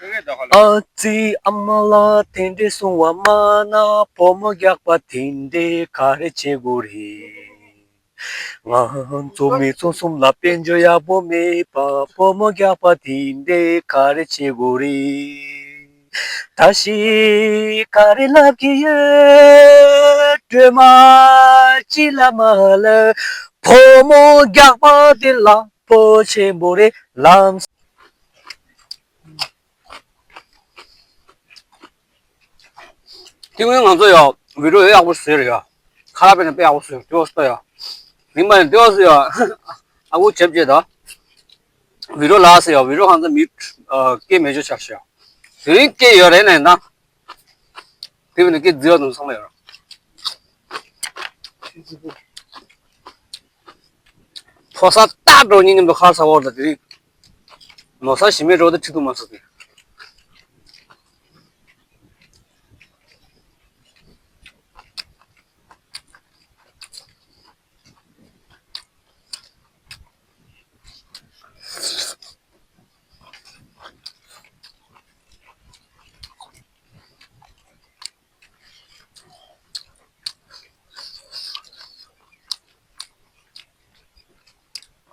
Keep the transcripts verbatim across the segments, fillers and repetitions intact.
ཨ་ཙི་ཨ་མ་ལགས་དེ་འདྲས་གསུང་བ་མ་ན། བུ་མོ་རྒྱགས་པ་དེ་འདྲས་ག་རེ་བྱེད་དགོས་རེད། ང་ཚོ་མི་ཚང་གསུམ་ལ་དཔལ་འབྱོར་ཡག་པོ་མེད་པ། བུ་མོ་རྒྱགས་པ་དེ་འདྲས་ག་རེ་བྱེད་དགོས་རེད། ད་ཞིག་ག་རེ་ལབ་ཀྱི་ཡོད། སྒྲོལ་མ་ཅི་ལ་མ་ལ། བུ་མོ་རྒྱགས་པ་དེ་ལ་པོ་ཆེན་པོ་རེད་ལམ། དེ་སྔོན་ང་ཚོ་ཡ་བི་ཌིའོ་ཡག་པོ་བཟོས་རེད་ཡ། ཁ་ལག་དཔེ་ནས་དཔེ་ཡག་པོ་བཟོས་འདུག་ཟེར་ཡ། མིན་པ་ནས་འདུག་ཟེར་ཡ། ཨ་ཁུ་བྱེད་བྱེད་ད། བི་ཌིའོ་ལ་ཟེར་ཡ། བི་ཌིའོ་ཧང་ཚ་མི་སྐད་མེད་ཆོག་ཆགས་ཤག་དེ་རིང་སྐད་ཡོད་རེད་ནས་ན། དེ་བས་ན་སྐད་རྫི་བ་དང་ཚང་མ་ཡོད་ར། ཕོ་གསར་རྟག་འགྲོ་གཉིས་མཉམ་དུ་ཁར་ས་འོར་ད་དེ་རིང་། ནོར་ས་ཞི་མེད་འགྲོ་དེ་ཁྲི་ཐུག་མ་ཚོགས་ཏེ།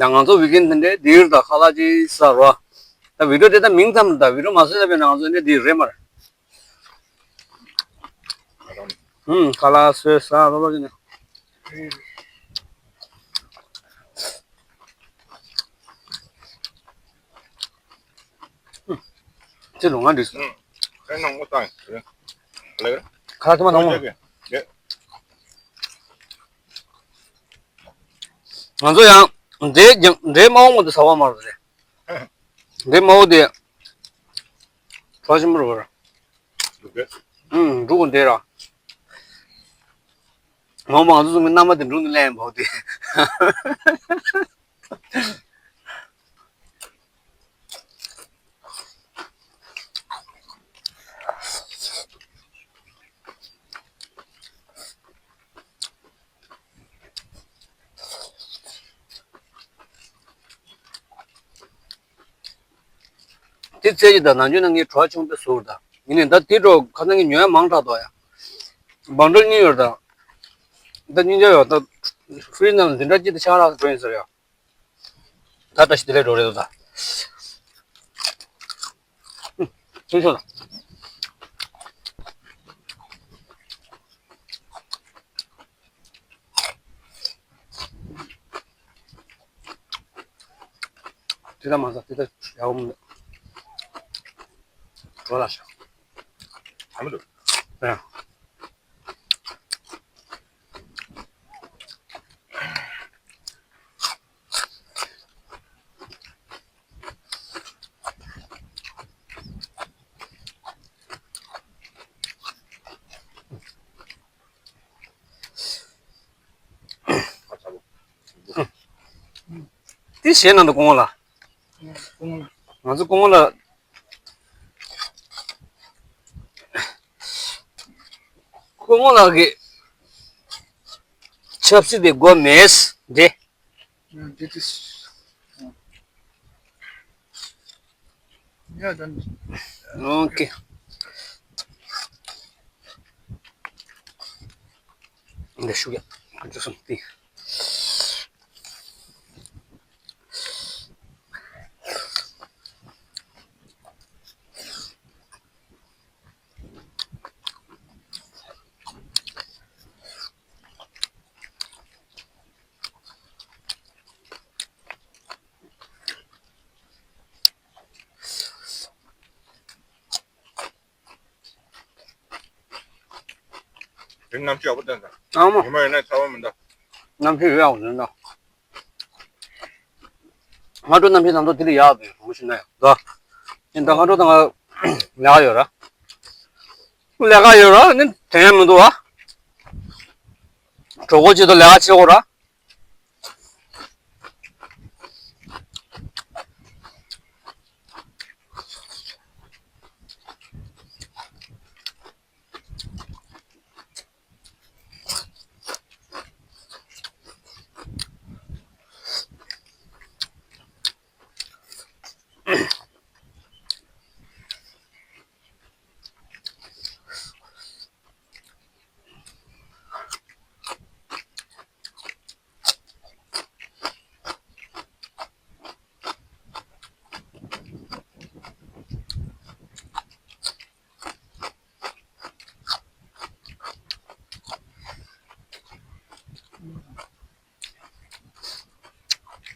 ད་ང་ཚོ་ཝི་ཀེན་དེ་འདྲའི་འདིར་ད་ཁ་ལག་ཅིག་ཟ་རོ། ད་བི་ཌིའོ་དེ་ད་མིང་ཙམ་ད་བི་ཌིའོ་མ་བཟོས་ན་བས་ན་ང་ཚོ་འདི་འདི་རེད་མ་རེད། ཧུམ། ཁ་ལག་བཟོས་ཟ་ལོ་ལོ་ཅིག་ནས། ཅི་ལོ་ང་འདི། ཁ་ནང་མོ་བཏང་། ལེ། ཁ་ཐུ་མ་ནང་མོ། ང་ཚོ་ཡང་འདྲེ་འདྲེ་མ་འོང་བ་དུ་ཟ་བ་མ་རེད། འདྲེ་མ་འོང་དེ་གྲོགས་ཆེན་པོ་རེད། ཨུང་འབྲུག་འདྲེ་ར། མ་འོང་བ་ང་ཚོ་ཚོ་མི་མནའ་མ་དེ་འབྲུག་ནས་ལེན་འབའ་དེ། དེ་ཚེ་གཅིག་དང་ནང་ཆོས་ནང་གི་གྲོགས་ཆུང་དེ་ཟུར་དང་ཡིན་ནས་ད་དེ་འགྲོ་ཁ་སང་གི་ཉོ་ཡ་མང་དྲགས་འདུག་ཡ། བང་སྒྲོལ་གཉིས་ཡོད་དང་། ད་གཉིས་ཆ་ཡོད་ད། ཧྥི་རིཇ་ནང་ལ་འཛིན་གྲྭ་གཅིག་དེ་ཆང་རག་འགྲོ་ཡིན་ཟེར་ཡ། ད་བཀྲ་ཤིས་བདེ་ལེགས་འགྲོ་རེད་འདུག་ད། ཐུང་ཤོས་ལ། དེ་ལ་མ་ཟ་དེ་ལ་ཡག་མོ་འདུག་འགྲོ་ལ་ཤ། ཨ་མི་འདུག་ཨ། དེ་གཞས་ནང་དུ་སྐུ་ངོ་ལ། ང་ཚོ་སྐུ་ངོ་ལ། སྐུ་ངོ་ལགས་ཀྱི་ཆབ་སྲིད་དེ་དགོས་མེད་འདྲེ། འདི་དེ། ཡ་ད། ཨོ་ཀེ། འདི་ཤུགས་ཡ། ཁོ་ཚོ་སོང་སྟེ། དེ་གནམ་གཤིས་ཡག་པོ་བསྟན་ས། ཨ་མ། ཉི་མ་ཡིན་ན་ཚ་བ་མི་འདུག་གནམ་གཤིས་ཡག་པོ་འདུག་སྔ་དྲོ་གནམ་གཤིས་ད་དུང་དེ་ལས་ཡག་འདུག་རང་ཤི་ན་ཡག་འདུག་ཡིན་ད་སྔ་དྲོ་དང་ལས་ཀ་ཡོད་ར། ལས་ཀ་ཡོད་ར་ནི་དྲན་ཡ་མི་འདུག་བ། གྲོགས་པོ་ཅིག་ཏུ་ལས་ཀ་བྱེད་དགོས་ར།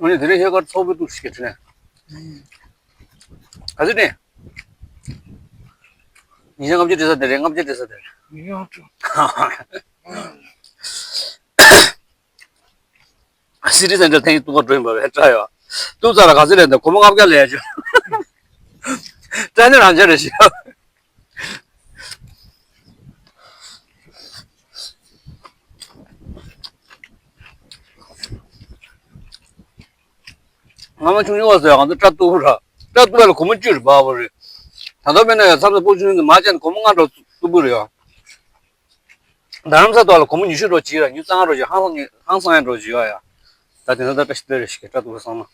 ཨ་ནི་དེ་རིང་ཧེ་ཀར་ཚོགས་པའི་ཏུ་ཞིག་གི་དྲི་ནས། ག་ཚོད་ནས། ཉིན་ཞག་ལྔ་བཅུ་བྲི་ས་དེ་རེད། ལྔ་བཅུ་བྲི་ས་དེ་རེད། ཉིན་ཞག་ལྔ་བཅུ། སི་ཊི་སེན་ཊར་ཐེངས་ཏུ་བ་འགྲོ་ཡིན་པ་བས་སྐྲག་ཡོད། ཏུ་ཙ་ལ་ག་ཚོད་ལས་འདུག་སྒོར་མོ་ལྔ་བརྒྱ་ལས་ཡ་ཅུ། སྐྲག་ནི་རང་ཅག་རེད་ཤི། སྔ་མ་ཆུང་ཆུང་བ་ཟེར་ང་ཚོ་སྐྲ་གཏུབ་ར། སྐྲ་གཏུབ་ཡ་ལ་སྒོར་མོ་བཅུ་རེ་འབབ་པ་རེད། ད་ལྟ་དཔེར་ན་ཡ་མཚམས་ས་སྤོ་ཆུང་ཆུང་དུ་མ་བྱས་ནས་སྒོར་མོ་ལྔ་འགྲོ་གཏུབ་པ་རེད་ཡ། རྡ་རམ་ས་དོག་ལ་སྒོར་མོ་ཉི་ཤུ་འགྲོ་གཅིག་ར། ཉི་ཤུ་རྩ་ལྔ་འགྲོ་གཅིག་ཧང་སང་ཧང་སང་ཡ་འགྲོ་གཅིག་ཡོད་ཡ། ད་དེ་ཚོ་ད་བཀྲ་ཤིས་བདེ་ལེགས་ཞིག་སྐྲ་གཏུབ་པ་སོང་ན།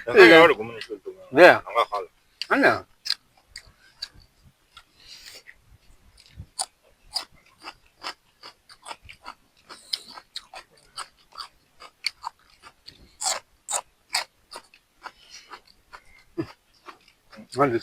ད་ལྟ་ཡོད་རེད་སྒོར་མོ་ཉི་ཤུ་གཏུབ་ན། རེད། ལམ་ཁ་ཁག་ལ། ཨ་ནི། ང་འདི།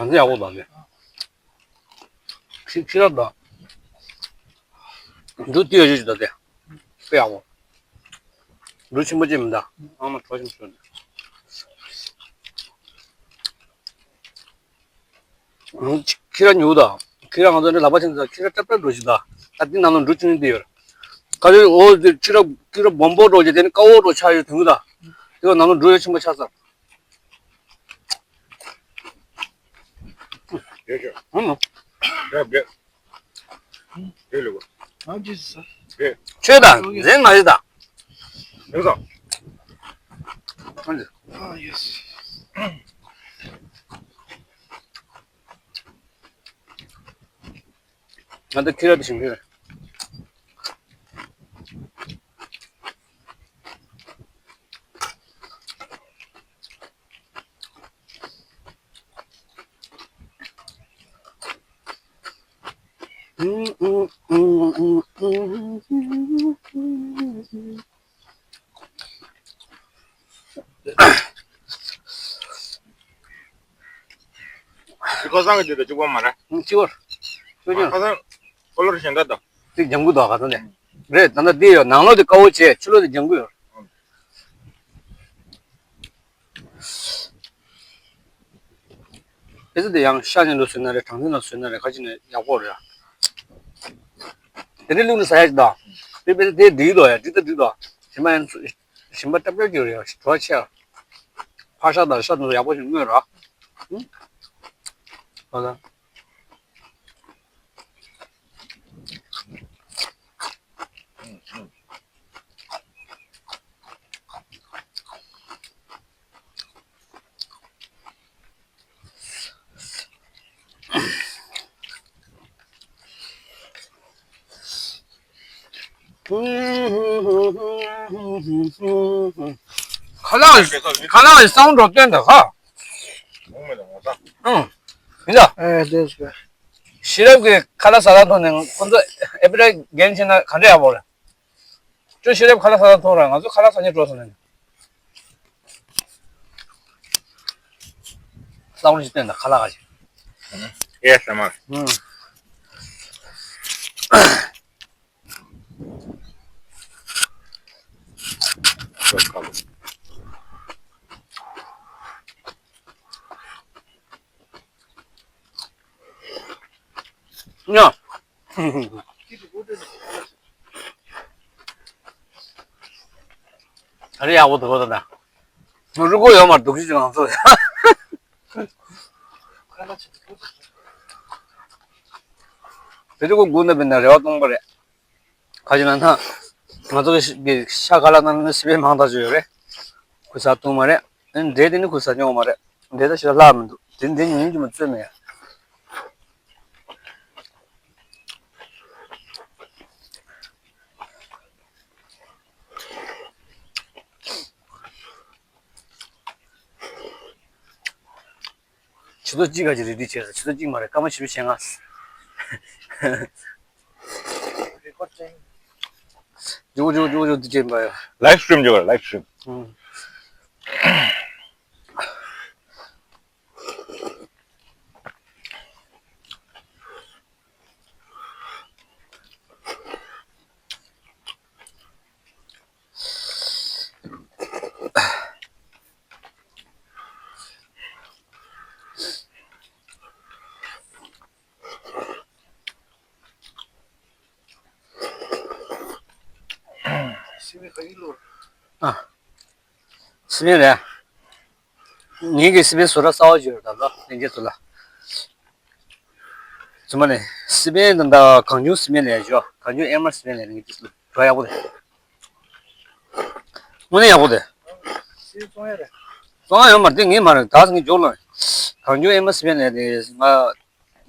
གང་ཚེ་ཡག་པོ་དང་ནི། ཁྱི་ཁྱི་རབས་དང་། འབྲུ་ཏི་ཡོད་ཅིག་དང་དེ། དཔེ་ཡག་པོ། འབྲུ་ཆེན་པོ་ཅིག་མི་འདའ། ཨང་མ་གྲོ་ཆེན་པོ་ཞོན། ཁྱི་ར་ཉུག་དང་། ཁྱི་ར་ང་ཚོ་འདྲ་ལག་པ་ཆེན་ཚོ་ཁྱི་ར་ཏྲབ་ཏྲབ་འགྲོ་ཞིག་དང་། ད་འདི་ནང་ལ་འབྲུ་ཆུང་ཆུང་འདི་ཡོད། ཁ་ཅིག་འོ་འདི་ཁྱི་ར་ཁྱི་ར་སྦོམ་པོ་འགྲོ་ཞིག་དེ་ནི་དཀར་པོ་འགྲོ་ཆགས་ཡོད་དུང་དང་། དེ་བ་ནང་ལ་འབྲུ་ཡོད་ཆེན་པོ་ཆགས་ཚར། ཡོད་ཤོག་ཧུམ། རབ་རྒྱས། རེད་ལུགས། ཨ་ཇི་ས། རེད། ཆོས་དང་འཛིན་མ་ཞིག་དང་། ཡོད་དང་། ཨ་ཇི། ཨ་ཡེ་སི། ང་ད་ཁྱི་ར་དེ་ཞིང་ཁྱི་ར། ཁ་སང་གི་དུས་དང་གཅིག་པ་མ་རེད། ཁྱི་བར། ཁྱོད་ཀྱང་། ཁ་སང་ཁོ་ལོར་གཞན་དག་དང་། དེ་ལྗང་གུ་དང་ག་ཚོད་ནས། རེད། ད་ལྟ་འདི་ཡོད་ནང་ལོགས་དེ་དཀར་པོ་བྱས་ཕྱི་ལོགས་དེ་ལྗང་གུ་ཡོད། ཨེ་ཙི་དེ་ཡང་ཤ་ཉེ་ལོ་བཟོས་ན་རེད། གྲང་ཐུན་ལ་བཟོས་ན་རེད། ག་ཅི་ནས་ཡག་པོ་རེད། དེ་ནས་བླུགས་ནས་ཟ་ཡ་ཅིག་དང་། དེ་དཔེ་དེ་འགྲིག་འདུག་ཡ། འགྲིག་ད་འགྲིག་འདུག་ཞིམ་པ་ཡང་ཞིམ་པ་སྐྲ་སྐྲ་གྱུར་ཡ་བྲོ་བ་ཆེ། ཕག་ཤ་དང་ཤ་དང་ཡག་པོ་ཞིག་བརྔོས་ར། ཨུ། ཨ་ལ། ཁ་ལག་ཁ་ལག་གི་སའུན་ཌི་རོ་སྟོན་དང་ཧ། ཨང་། ཡིན་ད། ཨེ་དེ་སྐད། ཤེས་རབ་ཀྱི་ཁ་ལག་ཟ་ལ་ཐོན་ནས་ཁོ་ཚོ་ཨེ་པི་ར་རྒན་བྱས་ན་ག་འདྲ་ཡག་པོ་རེད། ཁྱོད་ཤེས་རབ་ཁ་ལག་ཟ་ལ་ཐོན་ར། ང་ཚོ་ཁ་ལག་ཟ་ཉེ་འགྲོ་སོང་ནས། སའུན་ཌི་ཞིག་སྟོན་དང་ཁ་ལག་ག་ཞིག་ཨེ་ཨེས་ཨེམ་ཨར། ཨང་། ཡ། ད་རེས་ཡག་པོ་འདུག་ད། རུ་སྒོ་ཡོད་མ་འདུག་ཅི་ང་ཚོ། དེ་རུ་སྒོ་སྒུག་ན་བས་ན་རེ་བ་སྟོང་པ་རེད། ག་ཅི་ན་ད། ང་ཚོ་གི་ཤ་ཁ་ལག་ནང་ན་སི་པན་མང་དག་ཅིག་ཡོད་རེད། ཁོ་ཟ་ཐུབ་མ་རེད། ཨ་ནི་འབྲས་དེ་ནི་ཁོ་ཟ་མྱོང་མ་རེད། འབྲས་ད་ཞེ་དྲག་ལྷག་མི་འདུག་དེ་འདི་ཉུང་ཉུང་ཅིག་མ་བཙོས་མེད་ཡ། ཆུ་ཚོད་གཅིག་ག་ཅིག་རེ་ཌི་བྱས་སོང་། ཆུ་ཚོད་གཅིག་མ་རེད། སྐར་མ་བཞི་བཅུ་ཞེ་ལྔ། ཇོ་ཇོ་ཇོ་ཇོ་དེ་ཅན་པ་ཡ། Live stream ཇོ་live stream། ཨང་། ཨ། སི་པན་རེད། ངེད་ཀྱི་སི་པན་བཟོ་གྲྭ་གསར་པ་ཅིག་ཡོད་རེད་ད་ལོ་ལྷན་རྒྱས་ཚོ་ལ། རྫུན་མ་ནས་སི་པན་དང་ད་གང་བྱུང་སི་པན་ལས་ཞོ་གང་བྱུང་ཨེ་མར་སི་པན་ལས་ངེད་ཀྱི་བཟོ་གྲྭ་ཡག་པོ་རེད། དངོས་གནས་ཡག་པོ་རེད། སི་པན་བཙོང་ཡ་རེད། བཙོང་ཡ་ཡོད་མ་རེད་དེ་ངས་མ་རེད་ད་ངས་འཇོག་ལ། གང་བྱུང་ཨེ་མར་སི་པན་ལས་དེ་ང་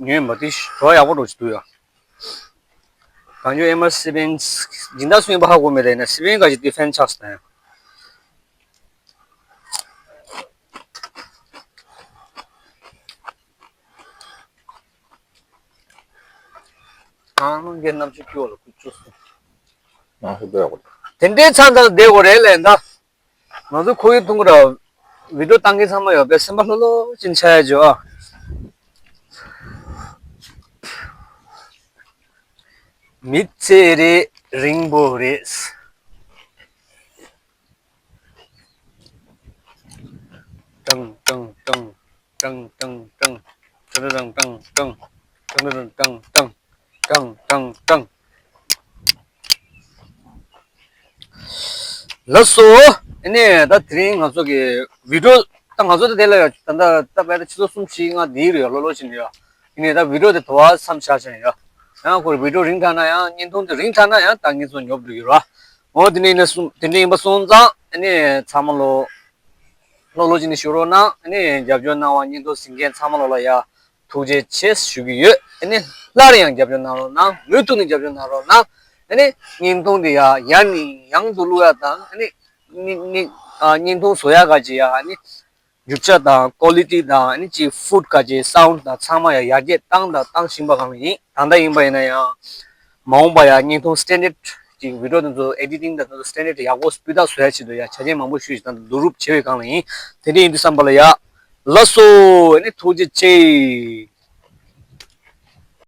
ཉོས་མ་དེ་གྲོགས་ཡག་པོ་འགྲོ་ཅིག་འདུག་ཡ། གང་བྱུང་ཨེ་མར་སི་པན་སྦྱིན་བདག་སུ་ཡིན་པ་ཧ་གོ་མེད་ལ་ཡིན་ན་སི་པན་ག་ཅིག་དེ་ཧྥན་ཆགས་སོང་ཡ། ཨང་རྒན་རྣམ་ཤེས་སྐྱོ་ལ་ཁུ་བཅུ་གསུམ། ནང་ཤོག་བསྡད་དགོས། དེ་འདྲའི་མཚམས་དང་བསྡད་དགོས་རེད་ལས་ད། ང་ཚོ་ཁོ་ཡི་ཐུང་གུ་ར་བི་ཌིའོ་བཏང་མཁན་ཚང་མ་ཡོད་པས་སེམས་པ་ལྷོད་ལྷོད་ཅིག་འཆའ་ཡ་བྱོས་ཨ། མི་ཚེ་རེ་རིང་པོ་རེད། ཀྲང་ཀྲང་ཀྲང་། ཀྲང་ཀྲང་ཀྲང་། ཀྲང་ཀྲང་ཀྲང་། ཀྲང་ཀྲང་ཀྲང་། ཀྲང་ཀྲང་ཀྲང་། ལགས་སོ། ཨ་ནི་ད་དེ་རིང་ང་ཚོ་གི་བི་ཌིའོ་ད་ང་ཚོ་ད་དེ་ལ་ཡོད་ད་ད་ད་བས་ད་ཆུ་ཚོད་གསུམ་བཞི་ལྔ་འདིའི་རེད་ཡོད་ལོ་ལོ་བཞིན་ཡོད། ཨ་ནི་ད་བི་ཌིའོ་དེ་དུ་བ་མཚམས་བཞག་བཞིན་ཡོད། ཡང་ཁོར་བི་ཌིའོ་རིང་དྲགས་ན་ཡང་བརྙན་ཐུང་དེ་རིང་དྲགས་ན་ཡང་ད་ངེད་ཚོ་ཉོབ་འགྲོ་གི་ར། འོ་དེ་ནས་ནི་གསུམ་དེ་འདྲ་ཡིན་པ་སོང་ཙང་ཨ་ནི་ཚང་མ་ལོ། ལྷོད་ལྷོད་ཅིག་ནས་ཞུ་རོགས་གནང་། ཨ་ནི་རྒྱབ་སྐྱོར་གནང་བ་བརྙན་ཐུང་གཟིགས་མཁན་ཚང་མ་ལོ་ལ་ཡ་ཐུགས་རྗེ་ཆེ་ཞུ་གི་ཡོད། ཨ་ནི་སླར་ཡང་རྒྱབ་སྐྱོར་གནང་རོགས་གནང་། མུ་མཐུད་ནས་རྒྱབ་སྐྱོར་གནང་རོགས་གནང་། ཨ་ནི་བརྙན་ཐུང་འདི་ཡ་ཡང་ནས་ཡང་དུ་བླུག་ཡ་དང་ཨ་ནི་ནི་ནི་ཨ་བརྙན་ཐུང་བཟོ་ཡ་ག་ཅི་ཡ་ཨ་ནི་རྒྱུ་ཆ་དང་ཀོ་ལི་ཊི་དང་ཨ་ནི་ཅིག་ཧྥུཌ་ག་ཅི་སའུནཌ་དང་ཚང་མ་ཡ་ཡར་རྒྱས་བཏང་དང་བཏང་བཞིན་པ་གང་ཡིན། ད་ལྟ་ཡིན་པ་ཡིན་ན་ཡང་མ་འོངས་པ་ཡ་བརྙན་ཐུང་སི་ཊན་ཌར་ཌི་ཅིག་བི་ཌིའོ་དེ་ཚོ་ཨེ་ཌི་ཊིང་དང་དེ་ཚོ་སི་ཊན་ཌར་ཌི་ཡག་པོ་སྤུས་དག་བཟོ་ཡ་ཆེད་དུ་ཡ་ཆ་རྐྱེན་མང་པོ་ཞིག་ད་བསྡུ་རུབ་བྱེད་པའི་སྒང་ལ་ཡིན། དེ་འདྲ་ཡིན་དུས་བསམ་པ་ལ་ཡ། ལགས་སོ། ཨ་ནི་ཐུགས་རྗེ་ཆེ།